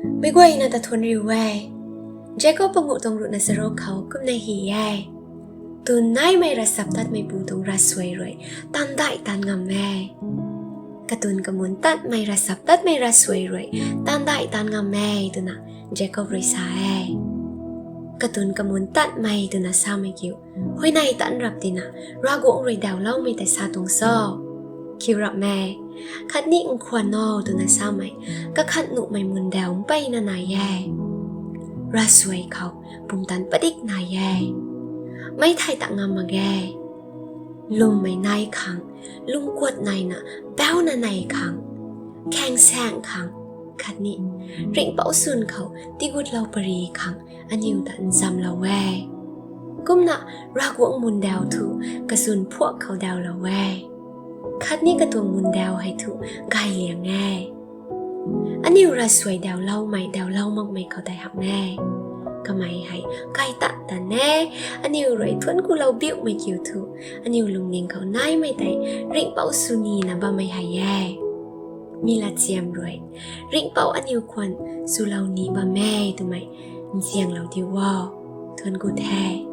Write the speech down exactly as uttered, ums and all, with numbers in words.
Meic guayna ta thuanc riu e. Jacob panguh tuang ruhna charuk khou kumna hei e: Tun naimei ravchaptatmeipu tuang ravsuai rui taanv daih taanv ngam e. Katun kamun tatmei ravchaptatmei ravsuai rui taanv daih taanv ngam e, twna Jacob rui sa e. Katun kamun tatmei twna samei kiu, huayney taanv rap tina, Ravguangc rui dauloumei tei sa tuang cho? Kiu rap e. Khatni nkhwan o twna samei, kakhat nuhmei mundaw mpeyna nai e. Ravsuai khou pumtan padik nai e. Meic thei ta ngam mak ge. Lwmmei nai khang, lungkuat naina, bauna nei khang, khaengsaeng khang, khatni ringhpouc swn khou tigutlou pary khang aniw ta nzamlou e. Kumna Ravguangc mundaw thu kaswn phuak khou dawlou e. Khatni katuang mundaw hei thu gay liang e. Aniw ravsuai dauloumei dauloumakmei khou tei hamh e. Kamei hei gay tat tan e. Aniw rui thuanc kulou biuhmei kiu thu, aniw lungning khou naimei tei ringhpouc sw nina bammei hei e. Mi latchiam rui, ringhpouc aniw khwan swlou ni bam e twmei nzianglou diu o. Thuanc ku the.